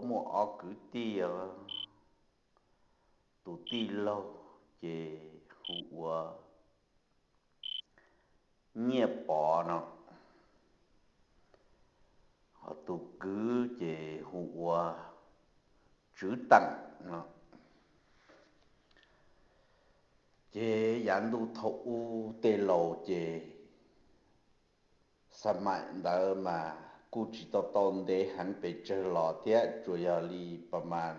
muaj ob kwv tij os, tus tij laug ces hu ua Nyiaj Pov no, ho tus kwv ces hu ua Tswv Teem no. Ces yav ntuj thaum ub tej laus ces xa maim ntawd mas kuj tsis tau tau ntev heev pes tsawg los thiab, tsuas yog li pas mas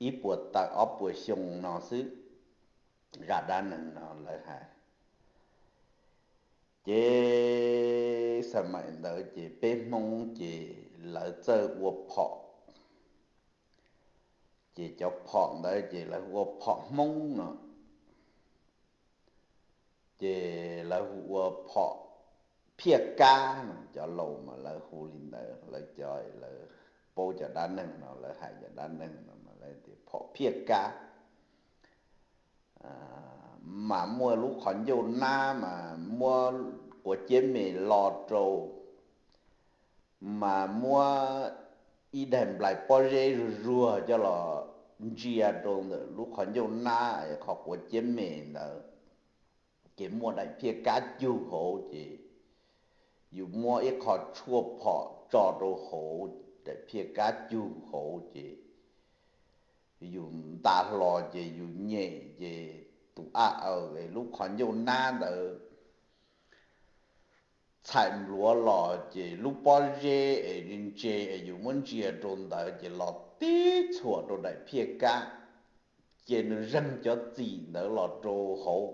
ib puas tawm ob puas xyoo no xwb. Zaj dab neeg no lawv hais, ces xa maim ntawd ces peb Hmoob ces lawv txawj ua phom, ces cov phom ntawd ces lawv ua phom Hmoob no, ces lawv hu ua phom phiaj kab no, cov laus mas lawv hu li ntawd, lawv cov lawv paub cov dab neeg no lawv hais cov dab neeg no mas lawv tias phom phiaj kab. Mas muaj lub qhov ncauj nab mas muab quav ciab me lo rau, mas muab ib daim nplais pob zeb zuag zuag coj los ntsia rau ntawm lub qhov ncauj nab es qhov quav ciab me ntawd, ces muaj daim phiaj kab cug hauv ces yus muab ib qho tshuaj phom tso rau hauv daim phiaj kab cug hauv ces yus nta hlo ces yus nyem ces tus aj aws lub qhov ncauj nab ntawd txhais npluav los ces lub pob zeb es ntse es yus muab ntsia rau ntawd ces los tib txhuam rau daim phiaj kab, ces nws zeeg cov txim ntawd los rau hauv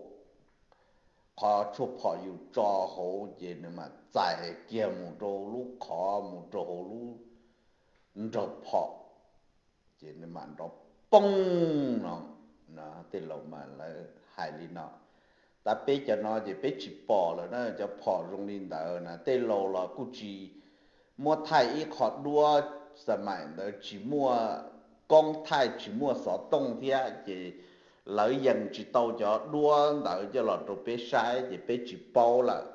qhov tshuaj phom yus tso hauv ces nws mam txais kiag mus rau lub qhov mus rau hauv lub nrog phom, ces nws mam nrov poob no. Tej laus mas lawv hais li no. Tab peb cov no ces peb tsis pom lawm na, cov phom zoo li ntawd na tej laus los kuj tsis muab thaij ib qho duab, xa maim ntawd tsis muaj koob thaij tsis muaj xov tooj thiab ces lawv yees tsis tau cov duab ntawd coj los rau peb saib ces peb tsis paub lawm.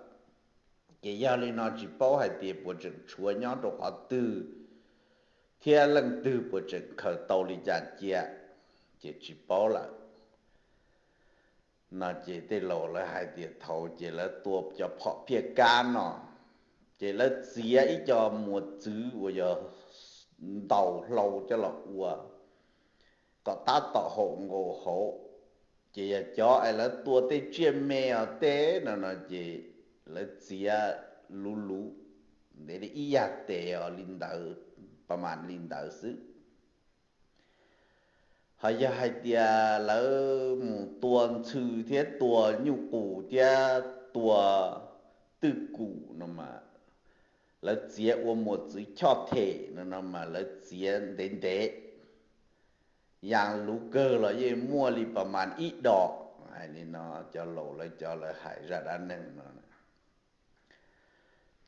Ces yog li no tsis paub hais tias puas tseem tshuav nyob rau qhov twg thiab leej twg puas tseem khaws tau li cas cia, ces tsis paub lawm no. Ces tej laus lawv hais tias thaud ces lawv tua cov phom phiaj kab no, ces lawv txiav ib co muas txwv uas yog ntaus hlau coj los ua kom tab tom haum nkaus hauv, ces yog cov es lawv tua tej tsiaj me os tej no no ces lawv txiav luv luv ntev li ib yag tes os li ntawd, pas mas li ntawd xwb. Ho yog hais tias lawv mus tua ntxhw thiab tua nyuj qus thiab tua twj kum no mas lawv txiav ua muas txwv choj them no no mas lawv txiav ntev ntev, yam luv kawg los yeej muaj li pas mas ib dos. Hais li no, cov laus lawv cov lawv hais zaj dab neeg no.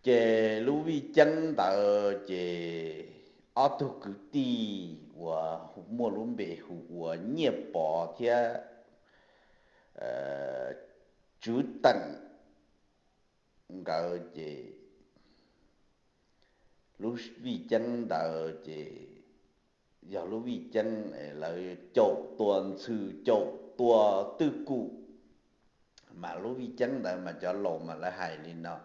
Ces lub vij ceeb ntawd ces ob tug kwv tij uas muaj lub npe hu ua Nyiaj Pov thiab Tswv Teem nkawd ces lub vij ceeb ntawd ces yog lub vij ceeb lawv caum tua ntxhw caum tua twj kum. Mas lub vij ceeb ntawd mas cov laus mas lawv hais li no,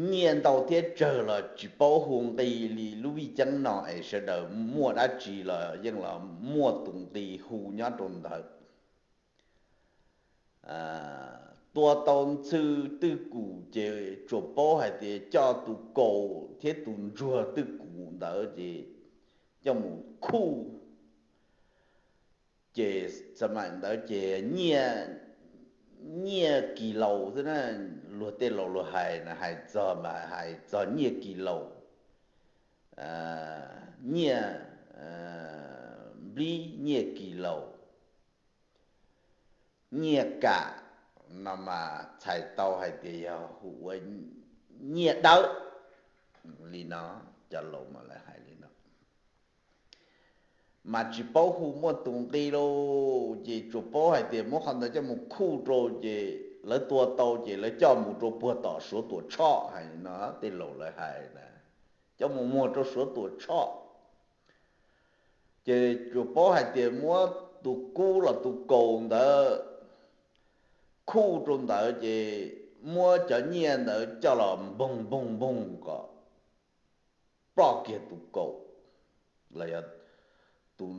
nyiaj ntau thiab tsawg los tsis paub hu nqi li lub vij ceeb no es sawv daws muaj dab tsi los yeej los muaj tus nqi hu nyob rau ntawd. Tua tau ntxhw twj kum ces tsuas paub hais tias coj tus kaus thiab tus ntsuag twj kum ntawd ces coj mus khuj. Ces txawm mam ntawd ces nyiaj kis laus xwb na, luag tej laus luag hais na hais txog mas hais txog nyiaj kis laus, nyiaj nplib nyiaj kis laus, nyiaj kam no mas txhais tau hais tias yog hu ua nyiaj dawb li no, cov laus mas lawv hais li no. Mas tsis paub hu muaj tus nqi lauj, ces tsuas paub hais tias muab qhov ntawd coj mus khuj rau ces lawv tua tau ces lawv coj mus rau puag tom Suav Tuam Tshoj hais li no, tej laus lawv hais na. coj mus muag rau Suav Tuam Tshoj. Ces tsuas paub hais tias muab tus kub los tus kaus ntawd khuj rau ntawd ces muab cov nyiaj ntawd coj los npoog npoog npoog kom ploj kiag tus kaus los yog tus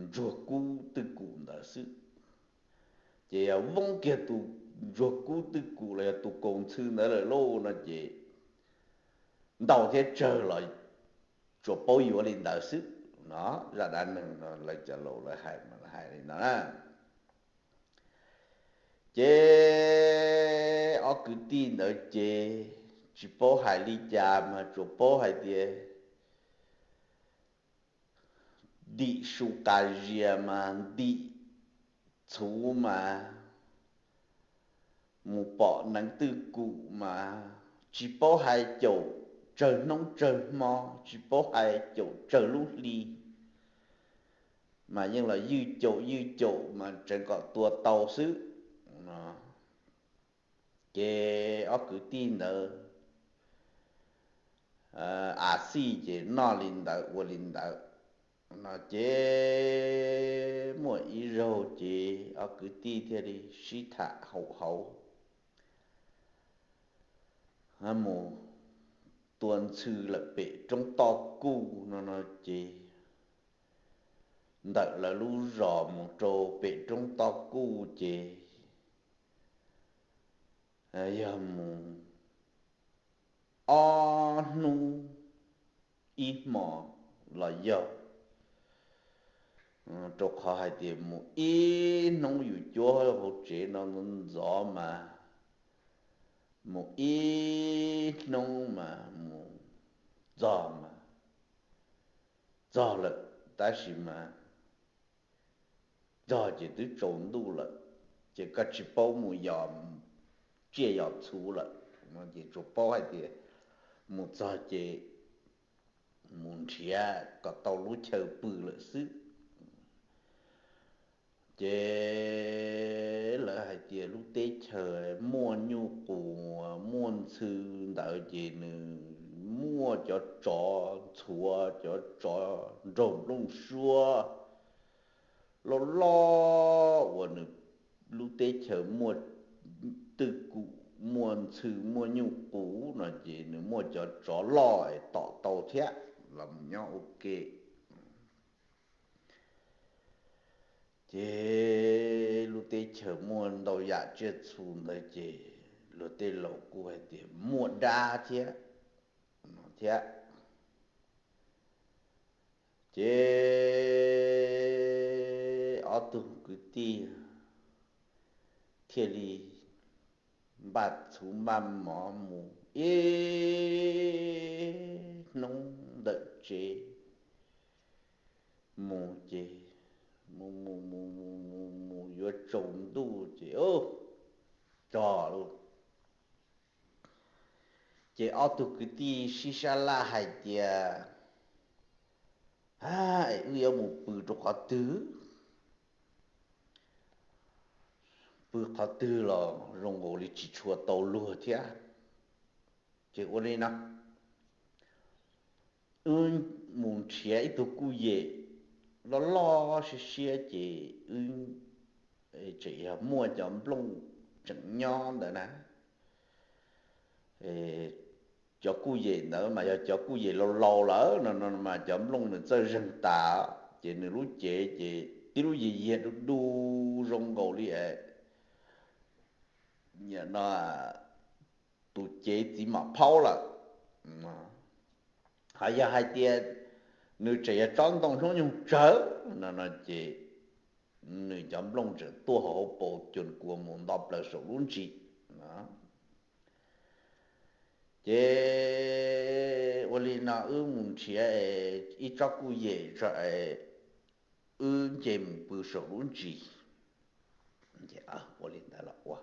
ntsuag kub twj kum ntawd xwb. Ces yog voob kiag tus ntsuag kub twj kum los yog tus kaus ntxhw ntawd lawm lauj no ces ntau thiab tsawg los tsuas paub yuav li ntawd xwb no. Zaj dab neeg no lawv cov laus lawv hais mas lawv hais li no na. Ces ob kwv tij ntawd ces tsis paub hais li cas mas tsuas paub hais tias dim su qas zias mas ntim txhuv mas mus pom neev twj kum mas tsis paub hais caum tsawg hnub tsawg hmo, tsis paub hais caum tsawg lub hli, mas yeej los ywj caum ywj caum mas tseev kom tua tau xwb. Ces ob kwv tij ntawd a xij ces noj li ntawd ua li ntawd no ces muaj ib zaug ces ob kwv tij thiaj li sib tham haum hauv mus tua ntxhw lawm pem roob toj kuj no no ces ntawm lawv lub zos mus rau pem roob toj kuj ces yog mus ob hnub ib hmos los yog, rau qhov hais tias mus ib hnub yus cuab hauv tsev no ntxov mas mus ib hnub mas mus txog mas txog lawm, tab sis mas txog ces twb tsaus ntuj lawm, ces koj tsis paub mus yos tsiaj yos txhuv lawm, ces tsuas paub hais tias mus txog ces mus nrhiav kom tau lub chaw pw lawm xwb. Ces lawv hais tias lub teb chaws muaj nyuj qus muaj ntxhw ntawd ces nws muaj cov tsov ntxhuav, cov tsov nraug nplooj suab loj loj uas nws lub teb chaws muaj twj kum, muaj ntxhw muaj nyuj qus no ces nws muaj cov tsov loj es tom tau thiab los mus nyob ua ke. Ces lub teb chaws muaj ntau yam tsiaj txhu ntawd ces luag tej laus kuj hais tias muaj dab thiab no thiab. Ces ob tug kwv tij thiaj li npaj txhuv npaj mov mus ib hnub ntawm tsev mus ces mus mus mus mus mus mus yuav tsaus ntuj ces txog lawm. Ces ob tug kwv tij sib sab laj hais tias, es wb yuav mus pw rau qhov twg? Pw qhov twg los zoo nkaus li tsis tshua tau luag thiab. Ces ua li no, wb mus nrhiav ib tug kuj yem loj loj siab siab ces wb tseem yog muaj cov nplooj tseem nyob ntawd na. Cov kuj yem ntawd mas yog cov kuj yem laus laus lawm no no mas cov nplooj nws txawj zeeg tas, ces nws lub cev ces tib lub yiag yiag du du zoo nkaus li no tus cev txiv mam phaub lawm. Ho yog hais tias nws tseem yog tsob ntoo hnub nyoog tsawv no no ces nws cov nplooj tseem tuaj hauv paus cuag kua mus nto plaws saum lub ntsis. Ces ua li no wb mus nrhiav ib tsob kuj yem tso es wb nce mus pw saum lub ntsis. Ua li ntawd los ua,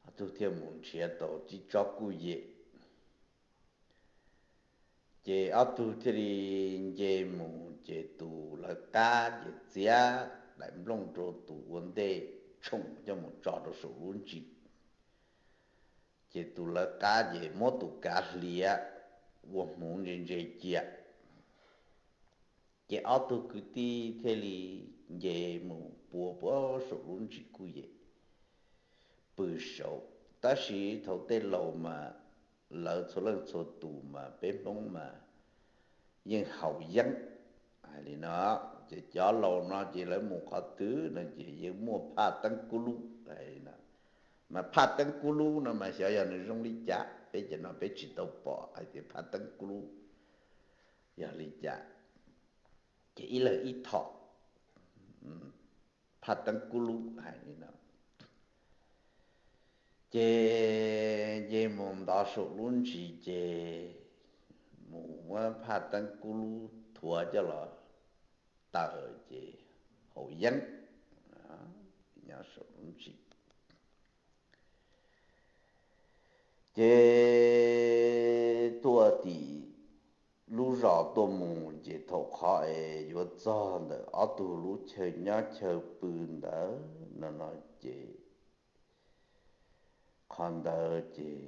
ob tug thiaj mus nrhiav tau tib tsob kuj yem. Ces ob tug thiaj li nce mus ces tus lawv qab ces txiav daim nplooj rau tus ua ntej tshoom coj mus tso rau saum lub ntsis. Ces tus lawv qab ces muab tus kav hliav ua hmuv ntse ntse cia. Ces ob tug kwv tij thiaj li nce mus pua puag saum lub ntsis kuj yem pw saud. Tab sis thaum tej laus mas lawv txhua leej txhua tus mas peb Hmoob mas yeej haus yeeb. Hais li no, ces cov laus no ces lawv mus qhov twg no ces yeej muaj phaj teeb kub lub hais li no. Mas phaj teeb kub lub no mas xyov yog nws zoo li cas, peb cov no peb tsis tau pom hais tias phaj teeb kub lub yog li cas. Ces ib leeg ib thom phaj teeb kub lub hais li no. Ces nce mus ntov saum lub ntsis ces mus muab phaj teeb kub lub thuav coj los taws ces haus yeeb nyob saum lub ntsis. Ces tuaj tim lub zos tuaj mus ces thaum qhov es yuav txog ntawm ob tug lub chaw nyob chaw pw ntawd no no ces qhov ntawd ces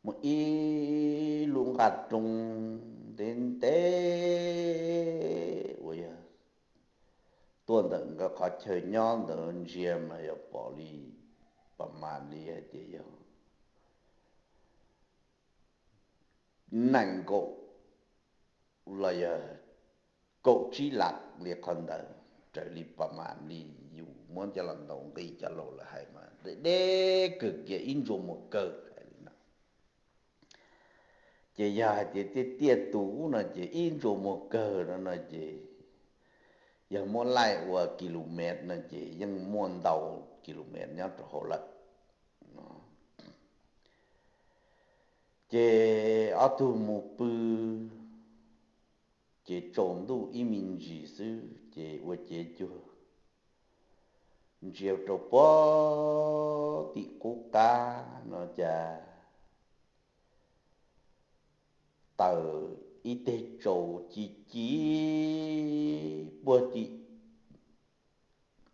muaj ib lub nqaj roob ntev ntev uas yog tuaj ntawm nkawd qhov chaw nyob ntawd ntsia mas yog pom li pas mas li hais tias yog nees nkaum los yog kaum tsib lam li qhov ntawd, raws li pas mas li yus muab coj los ntaus nqi cov laus lawv hais mas deb deb kawg kiag ib ntsua muag kawg hais li no. Ces yog hais tias tiaj tiaj tus no ces ib ntsua muag kawg no no ces yog muab laij ua kilumet no ces yeej muaj ntau kilumet nyob rau hauv lawm. Ces ob tug mus pw, ces tsaus ntuj ib me ntsis xwb ces ua cev cuag ntsia rau puag tim qub qab no cas taws ib teg tsaus ci ci puag tim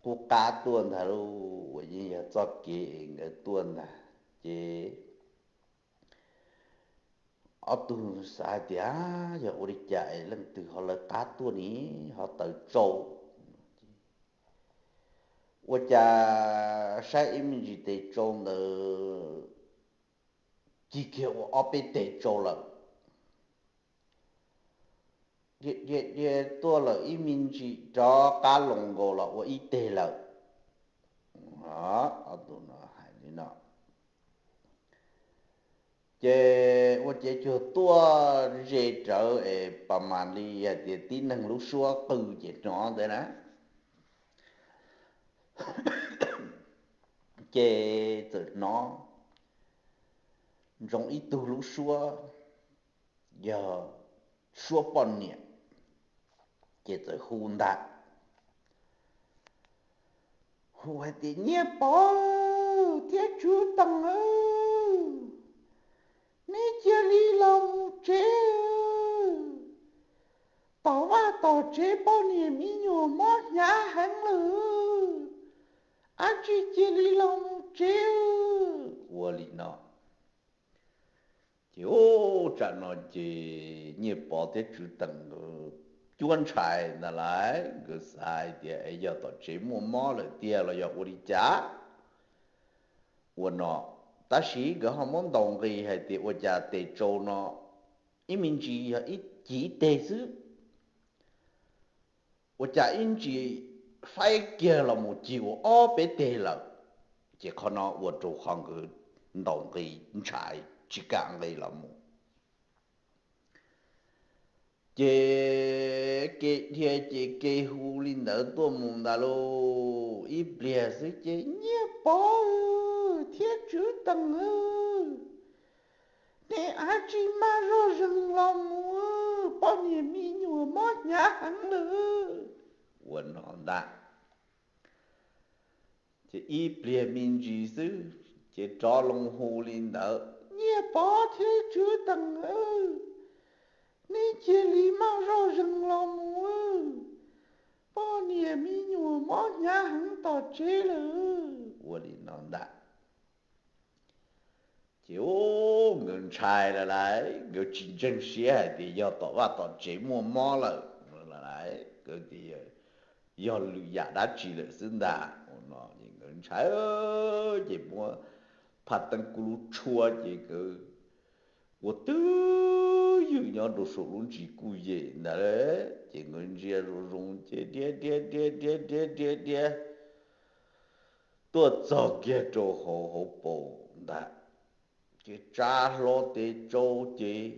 qub qab tuaj ntag lauj, uas yeej yog txoj kev es nkawd tuaj ntag. Ces ob tug xav hais tias yog ua li cas es leej twg ho lawv qab tuaj ne ho taws tsaus. Ua cas saib ib me ntsis tes tsau ntawd cig kiag ua ob peb teg tsau lawm. Dhia dhia tuaj lawm ib me ntsis rov qab los nkaus los ua ib teg lawm. Ob tug no hais li no. Ces ua cev cuag tuaj ze rawv es pas mas li hais tias tib neeg lub suab qw ces hnov ntawd na. Ces txawm hnov ntsoov ib tug lub suab, yog suab poj niam, ces txawm hu ntag. Hu hais tias, Nyiaj Pov thiab Tswv Teem, neb cia li los mus tsev. Tom vaj tom tsev poj niam me nyuam mob hnyav heev lawm. Ab tsi cia li los mus tsev. Ua li no. Ces ub, tsam no ces Nyiaj Pov thiab Tswv Teem nkawd cuab ntshai ntag lauj, nkawd xav hais tias es yog tom tsev muaj mob lawm tiag los yog ua li cas. Ua no, tab sis nkawd ho muab ntaus nqi hais tias ua cas tes tsau no ib me ntsis yog ib cig teg xwb, ua cas ib ntsis faib kiag los mus cig ua ob peb teg lawm. Ces qhov no ua rau qhov nkawd ntaus nqi ntshai tsis kam nqis los mus. Ces kev dhia ces kev hu li ntawd tuaj mus ntag lauj. Ib pliag xwb ces, Nyiaj Pov thiab Tswv Teem, neb ab tsi maj zoj zeeg los mus, poj niam me nyuam mob hnyav heev lawm. Ua no ntag. Ces ib pliag me ntsis xwb ces rov loo hu li ntawd, Nyiaj Pov thiab Tswv Teem, neb cia li maj zoj zeeg los mus, poj niam me nyuam mob hnyav heev tom tsev lawm. Ua li no ntag. Ces u, nkawd ntshai lawm lauj, nkawd tsis ntseeg siab hais tias yog tom vaj tom tsev muaj mob lawm lawm lauj, nkawd tias yog lwm yam dab tsi lawm xwb ntag no. Ces nkawd ntshai, ces muab phaj teeb kub lub tshuab ces nkawd ua twj ywm nyob rau saum lub ntsis kuj yem ntawd, ces nkawd ntsia zoo zoo ces dhia dhia dhia dhia dhia dhia dhia tuaj txog kiag rau hauv hauv paus ntag, ces tsa hlo tes tsau ces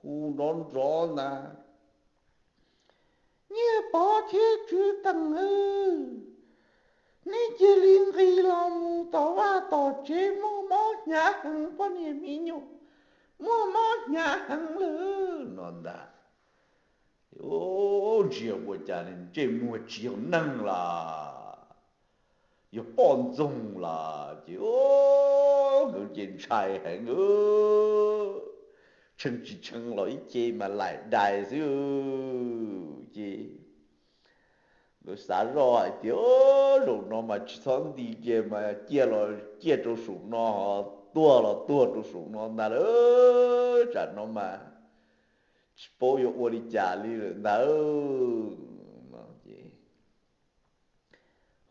hu nrov nrov ntag: Nyiaj Pov thiab Tswv Teem aw, neb cia li nqis los mus tom vaj tom tsev, muaj mob hnyav heev, poj niam me nyuam muaj mob hnyav heev lawm no ntag. Ntsia ua cas ntsej muag tsis yog neeg las, yog poj ntxoog las ces nkawd ces ntshai heev, tshee tsis tshee los ib ce mas laim dais xwb ces nkawd xav zoj hais tias zaum no mas tsis txhob nti kiag mas ciaj los ciaj rau saum no, tuag los tuag rau saum no ntag lawm, tsam no mas tsis paub yuav ua li cas li lawm ntag no ces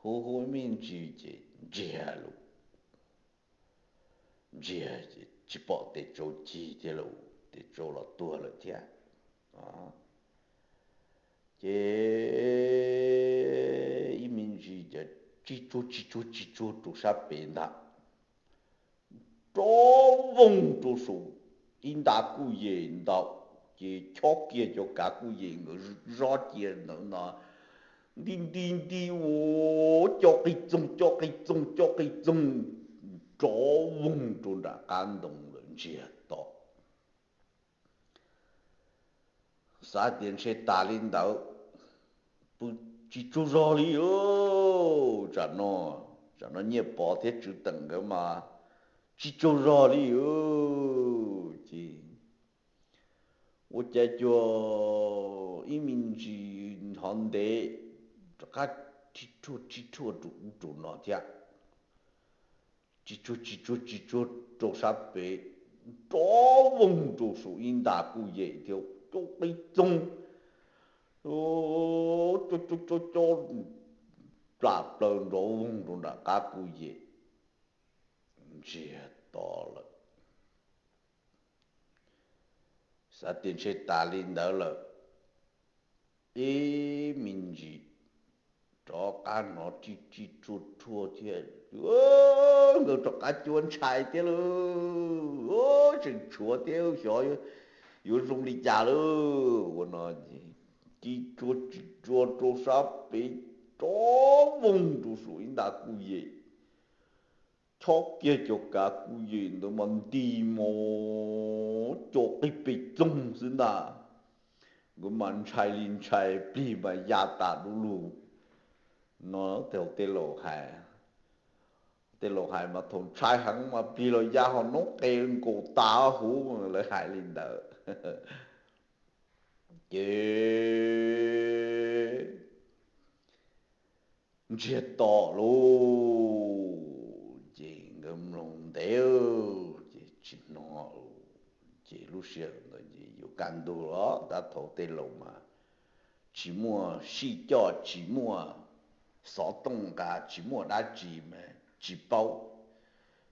hu hu me ntsis ces ntsiag lawm, ntsiag ces tsis pom tes tsau cig thiab lawm, tes tsau los tuag lawm thiab. Ces ib me ntsis ces tsis tsuag tsis tsuag tsis tsuag rau sab pem ntag, rov voog rau saum ib nta kuj yem ntawd, ces chob kiag cov kav kuj yem nkawd zoj cia ntawd no, nti nti nti ua co qis txoog co qis txoog co qis txoog, rov voog rau nram qab ntoo lawm ntsiag to. Xav tias ntshe tas li ntawd, pw tsis tsaug zog li, tsam no, tsam no Nyiaj Pov thiab Tswv Teem nkawd mas tsis tsaug zog li. Ces ua cas cuag ib me ntsis hov ntev rov qab rhib rhuaj rhib rhuaj rau ub rau no thiab, tsis tsuag tsis tsuag tsis tsuag rau sab pem, rov voog rau saum ib nta kuj yem thiab, co qis txoog, co co co plam plaws nrov voog rau nram qab kuj yem, ntsiag to lawm. Xav tias ntshe tas li ntawd lawm, ib me ntsis rov qab hnov rhib rhib rhuaj rhuaj thiab, nkawd rov qab cuab ntshai thiab lauj, tseem tshuav thiab xyov yuav zoo li cas lauj. Ua no ces tsis tsuag tsis tsuag rau sab pem, rov voog rau saum ib nta kuj yem, chob kiag cov kav kuj yem ntawd mas nti mos co qis pes txoog xwb ntag. Nkawd mas ntshai li ntshai, plig mas ya tas du lug no. Tej laus hais, tej laus hais mas thaum ntshai heev mas plig los ya ho noob qes nkaus tas huv, lawv hais li ntawd. Ces ntsiag to lauj, ces nkawd mloog ntev ces tsis hnov, ces lub sij hawm ntawd ces yuav kaj ntug los tab thaum tej laus mas tsis muaj sij coj, tsis muaj xov tooj nqa, tsis muaj dab tsi mas tsis paub.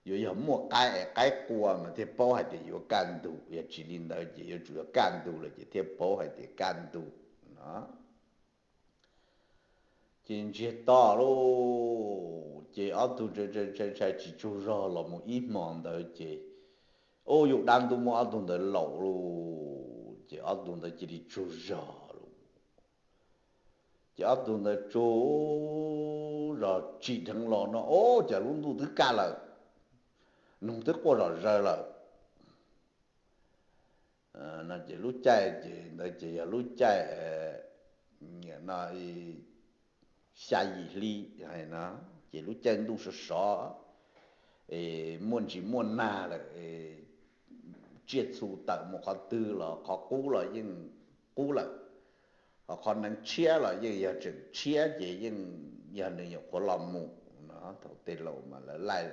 Yuav yog muaj qaib es qaib qua mas thiaj paub hais tias yuav kaj ntug, yog tsis li ntawd ces yuav tsum yog kaj ntug lawm ces thiaj paub hais tias kaj ntug no. Ces ntsiag to lauj, ces ob tug ntshai ntshai ntshai tsis tsaug zog los mus ib hmo ntawd ces, ub, yus dab ntub muab ob tug ntawd laum lauj, ces ob tug ntawd cia li tsaug zog lauj. Ces ob tug ntawd tsaug zog tsim dheev los no, ub, cas lub ntuj twb kaj lawm, noog twb quaj zom zaws lawm. No ces lub caij ces ntawd ces yog lub caij, niam no, xya yim hli no, ces lub caij ntuj sov sov, muaj ntsis muaj nag lawm, tsiaj txhu tawm mus qhov twg los qhov qub los yeej qub lawm, ho qhov neev tshiab los yeej yog tseem tshiab ces yeej yog nws nyuam qhuav los mus no. Thaum tej laus mas lawv laij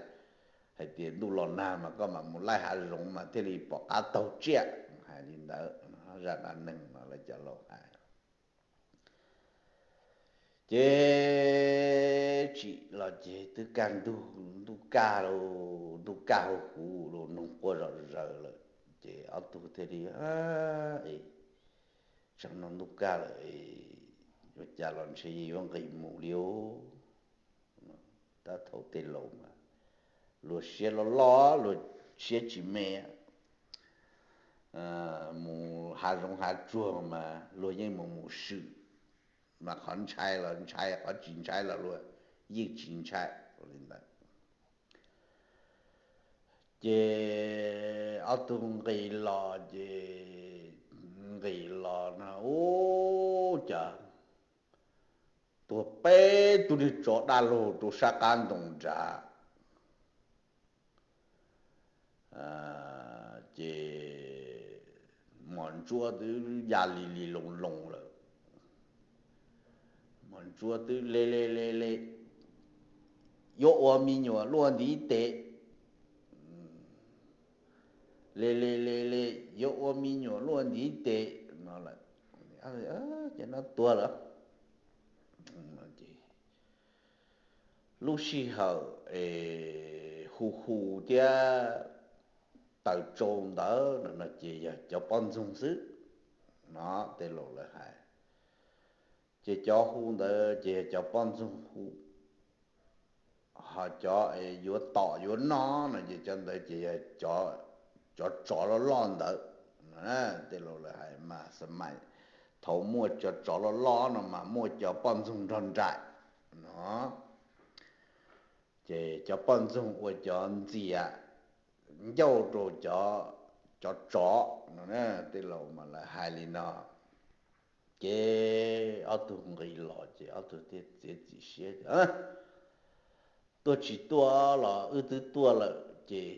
hais tias ntuj los nag mas koj mam mus laij hav zoov mas thiaj li pom qab taug tsiaj, hais li ntawd. Zaj dab neeg no lawv cov laus hais. Ces tsim los ces twb kaj ntug, ntuj kaj, ntuj kaj huv huv los noog quaj zom zaws lawm ces ob tug thiaj li, Es tsam no ntuj kaj lawm, ua cas los ntshe yuav nqis mus li os. Tab thaum tej laus mas luag siab loj loj, luag siab tsis me, mus hav zoov hav tsuag mas luag yeej mus mus swm, mas qhov ntshai los ntshai, qhov tsis ntshai los luag yeej tsis ntshai li ntawd. Ces ob tug nqis los ces nqis los no ub cas tuag peb tug niag tsov dab laug rau sab qab ntoo nrad. Ces mos ntsuab twb ya li li loo loo lawm. Mos ntsuab twb le le le le, yuav ua me nyuam luaj ntiv tes, le le le le, yuav ua me nyuam luaj ntiv tes no lawm. Ces no tuag lawm. Lub sij hawm es hu hu thiab taws tsau ntawd no ces yog cov poj ntxoog xwb no, tej laus lawv hais. Ces cov hu ntawd ces yog cov poj ntxoog hu, ho cov yuav tom yuav noj no ces cov ntawd ces yog cov tsov loj loj ntawd. Tej laus lawv hais mas xav mas thaum muaj cov tsov loj loj no mas muaj cov poj ntxoog nrog nraim no. Ces cov poj ntxoog ua cov ntxias ncauj rau cov tsov no, tej laus mas lawv hais li no. Ces ob tug nqis los ces ob tug thiaj txiav txim siab, Tuaj tsis tuaj los wb twb tuaj lawm ces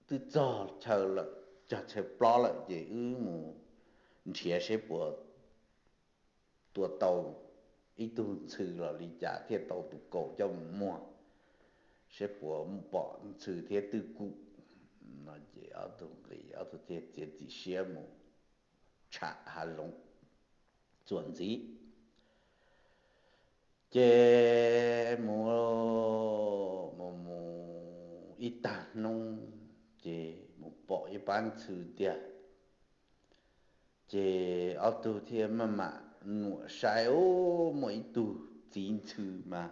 twb txog chaw lawm, txog chaw plob lawm ces wb mus nrhiav seb puas tua tau ib tug ntxhw los li cas thiaj tau tus kaus coj mus muag, seb puas pom ntxhw thiab twj kum no. Ces ob tug nqis, ob tug thiaj txiav txim siab mus tsham hav zoov txuas ntxiv. Ces mus mus mus ib tag hnub ces mus pom ib pab ntxhw tiag. Ces ob tug thiaj maj mam nuam saib, ub, muaj ib tug txiv ntxhw mas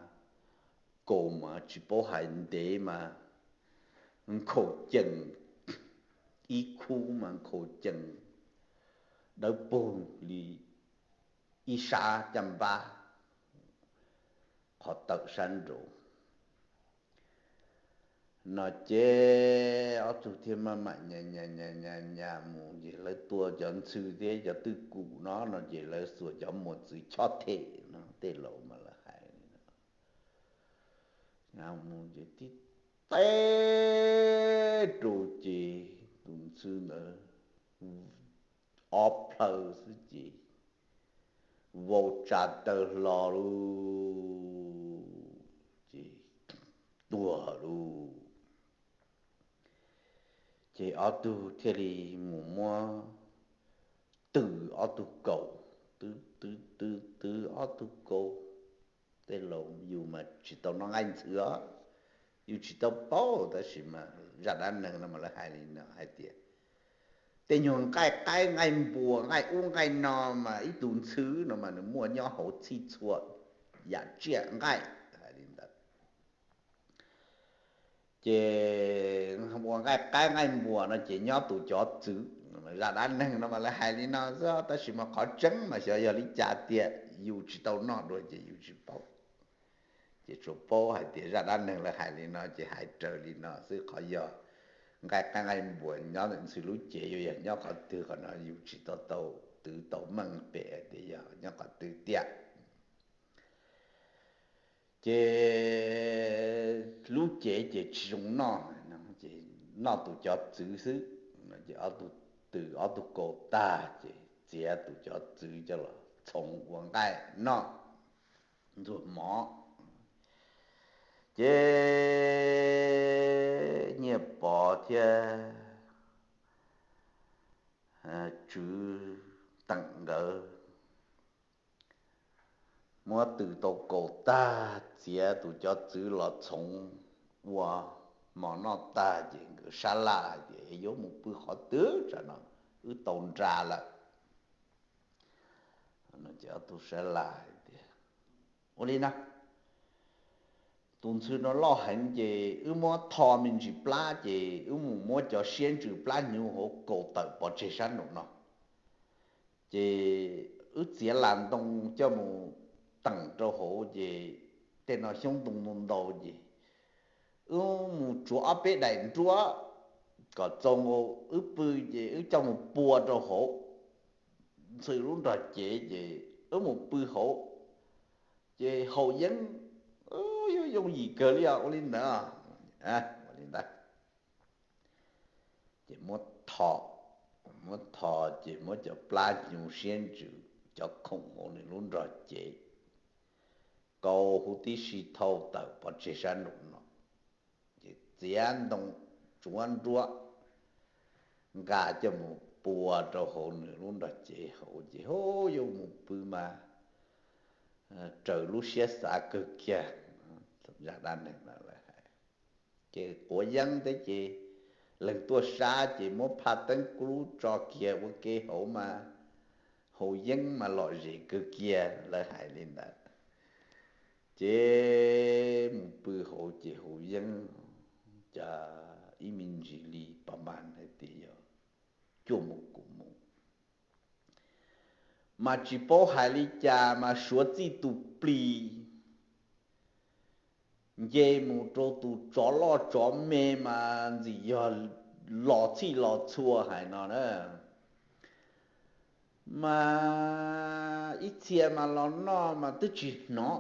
kaus mas tsis paub hais ntev mas nkhaus cees, ib khub mas nkhaus cees dawb paug li ib sab caj npab qhov tawm sab nraud no. Ces ob tug thiaj maj mam nyas nyas nyas nyas mus ces lawv tua cov ntxhw thiab cov twj kum no no ces lawv xuas cov mos txwv chob them no, tej laus mas lawv hais li no. Mus ces tib teb rau ces tus ntxhw ntawd ob plhaw xwb ces vau tsa taw hlo lawm ces tuag lawm. Ces ob tug thiaj li mus muab twb ob tug kaus, twb twb twb twb ob tug kaus. Tej laus yus mas tsis tau noj nqaij ntxhw os, yus tsis tau paub, tab sis mas zaj dab neeg no mas lawv hais li no hais tias tej nyuag nqaij qaib nqaij npua nqaij ub nqaij no mas ib tug ntxhw no mas nws muaj nyob hauv txhij txhua yam tsiaj nqaij hais li ntawd. Ces ua nqaij qaib nqaij npua no ces nyob tus cov txwv, zaj dab neeg no mas lawv hais li no xwb, tab sis mas qhov tseeb mas xyov yog li cas tiag yus tsis tau noj dua ces yus tsis paub. Ces tsuas paub hais tias zaj dab neeg lawv hais li no ces hais raws li no xwb, qhov yog nqaij qaib nqaij npua nyob ntawm ntxhw lub cev yuav yog nyob qhov twg qhov no yus tsis tau tau twv tau meej pem tias yog nyob qhov twg tiag. Ces lub cev ces tsis zoo noj, noj tus cov txwv xwb. Ces ob tug twb ob tug kaus tag ces txiav tus cov txwv coj los txhoov ua nqaij noj ntxuag mov. Ces Nyiaj Pov thiab Tswv Teem nkawd muab tw tau kaus tag, txiav tus cov txwv los txhoov ua mov noj tag, ces nkawd sab laj hais tias yuav mus pw qhov twg, tsam no wb tau nra lawm. Ces ob tug sab laj hais tias, ua li na, tus ntxhw no loj heev ces wb muab tho me ntsis plab, ces wb mus muab cov siab ntsws plab hnyuv hauv kaus tawm pov tseg sab nraum no. Ces wb txiav las ntoo coj mus teem rau hauv, ces tej no xyoob ntoo ntau ntau, ces wb mus tsuav ob peb daim nruab kom txaus nkaus wb pw, ces wb coj mus pua rau hauv ntxhw lub nrog cev, ces wb mus pw hauv, ces haus yeeb, yuav yooj yim kawg li os. Ua li ntawd, ua li ntawd. Ces muab tho, muab tho, ces muab cov plab hnyuv siab ntsws, cov khoom hauv nws lub nrog cev, kaus huv tib si thauj tawm pov tseg sab nraum no, ces txiav ntoo tsuav nruab nqa coj mus pua rau hauv nws lub nrog cev hauv, ces hu yuav mus pw mas raws lub siab xav kawg kiag. Zaj dab neeg no lawv hais, ces quav yeeb thiab ces leej tuaj sab ces muab phaj teeb kub tso kiag ua ke hauv mas haus yeeb mas lom zem kawg kiag, lawv hais li ntawd. Ces mus pw hauv ces haus yeeb, cas ib me ntsis li pas mas hais tias yog cuaj moos kaum moos, mas tsis paub hais li cas mas suav txij tus plis nce mus rau tus tsov loj tsov me mas ntxim yog los txhij los txhua hais no na. Mas ib txhia mas los noj mas twb tsis hnov,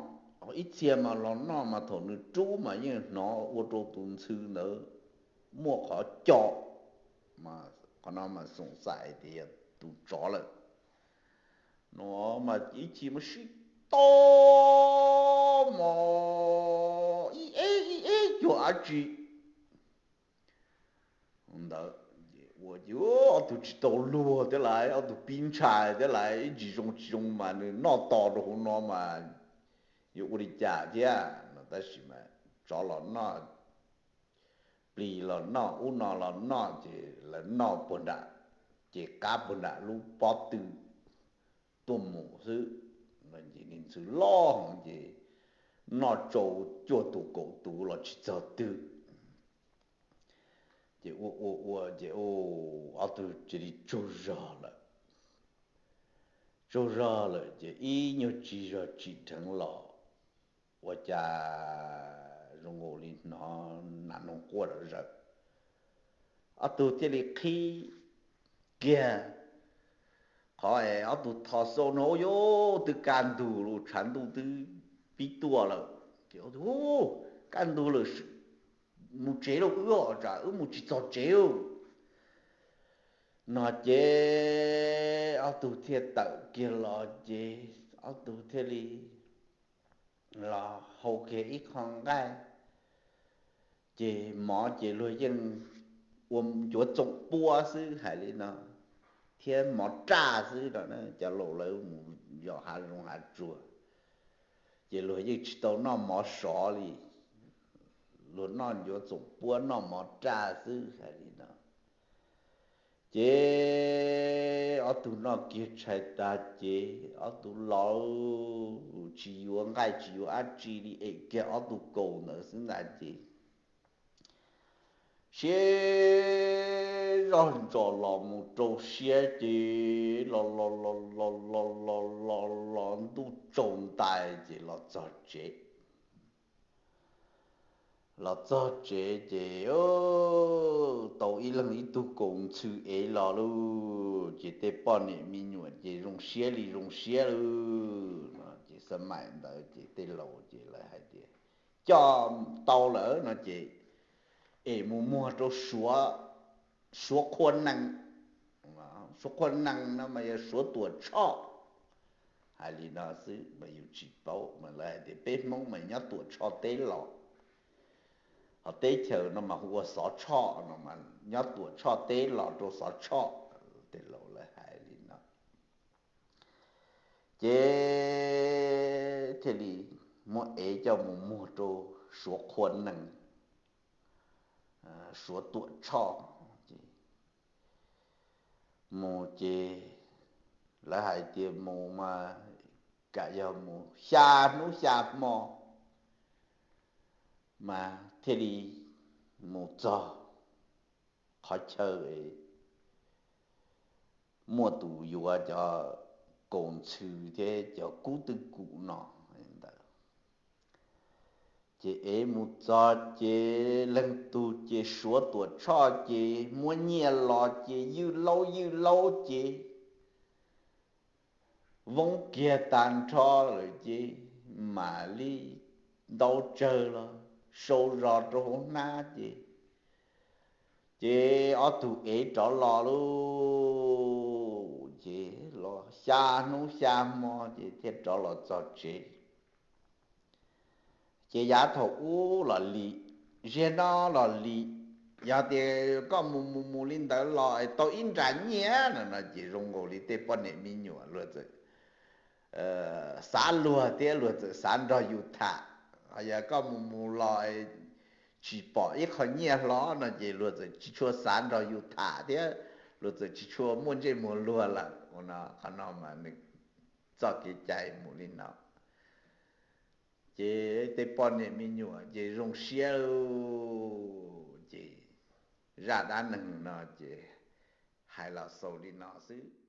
ib txhia mas los noj mas thaum nws rub mas yeej hnov ua rau tus ntxhw ntawd muaj qhov co. Qhov no mas xoom xaim tias yog tus tsov lawm. No mas ib txhia mas sib tau mos ib eb ib eb cuag dab tsi ntawd. Ua ces ob tug tsis tau luag thiab lauj, ob tug pib ntshai thiab lauj, ib ntsis zoo tsis zoo mas nws noj tos rau hauv no mas yuav ua li cas thiab no. Tab sis mas tsov los noj, plis los noj, ub no los noj, ces lawv noj puag nram, ces qab puag nram lub pob tw tuaj mus xwb. Ces ntxhw loj heev ces noj tsau cuaj tus kaum tus los tsis txog twg. Ces ua ua ua ces ob tug cia li tsaug zog lawm. Tsaug zog lawm ces ib nyuag tsis zog tsim dheev los ua cas zoo nkaus li hnov nas noog quaj zom zaws. Ob tug thiaj li qhib kiag qhov es ob tug tho xauj no, ua cas twb kaj ntug lawm, tshav ntuj twb pib tuaj lawm. Ces, kaj ntug lawm, mus tsev lauj, wb tsam wb mus tsis txog tsev no. Ces ob tug thiaj tawm kiag los ces ob tug thiaj li los hau kiag ib qho nqaij, ces mov ces luag yeej ua ncuav txoom puab xwb hais li no, thiab mov raj xwb no. Cov laus lawv mus yos hav zoov hav tsuag ces luag yeej tsis tau noj mov sov li, luag noj ncuav txoom puab noj mov raj xwb hais li no. Ces ob tug noj kiag tshais tas ces ob tug los tsis yuav nqaij tsis yuav dab tsi li, em kiag ob tug kaus ntawd xwb ntag ces siab zog ntsos los mus rau siab ces los los los los los los los los ntuj tsaus ntais ces los txog tsev. Los txog tsev ces tau ib leeg ib tug kaus ntxhw ev los lauj, ces tej poj niam me nyuam ces zoo siab li zoo siab lauj. Ces xab maim ntawd ces tej laus ces lawv hais tias coj tau lawm no ces es mus muag rau Suav, Suav Qhua Nees. Suav Qhua Nees no mas yog Suav Tuam Tshoj, hais li no xwb mas yus tsis paub, mas lawv hais tias peb Hmoob mas nyob Tuam Tshoj teb los. Hos teb chaws no mas hu ua Xov Tshoj no, nyob Tuam Tshoj teb los rau Xov Tshoj, tej laus lawv hais li no. Ces thiaj li muab Ev coj mus muag rau Suav Qhua Nees, Suav Tuam Tshoj. Mus ces lawv hais tias mus mas kam yog mus xya hnub xya hmo mas thiaj li mus txog qhov chaw muaj tus yuav cov kaus ntxhw thiab cov kub twj kum no ntawd. Ces Ev mus txog ces leej tug ces Suav Tuam Tshoj ces muab nyiaj los ces ywj laub ywj laub ces voob kiag tag nrho lawm ces mam li ntau tsawg los sau zog rau hauv hnab ces, ces ob tug Ev rov los lauj. Ces los xya hnub xya hmo ces thiaj rov los txog tsev. Ces yav thaum ub los li, ziag no los li, yog tias koj mus mus mus li ntawd los tau ib nra nyiaj no no ces zoo nkaus li tej poj niam me nyuam luag txawm xav luag thiab luag txawm xav nrog yus tham. Yog koj mus mus los tsis pom ib qho nyiaj hlo no ces luag txawm tsis tshua xav nrog yus tham thiab luag txawm tsis tshua muaj ntsej muag luag lawm. Qhov no mas nws txoj kev cai mus li no. Ces tej poj niam me nyuam ces zoo siab lauj. Ces zaj dab neeg no ces hais los xaus li no xwb.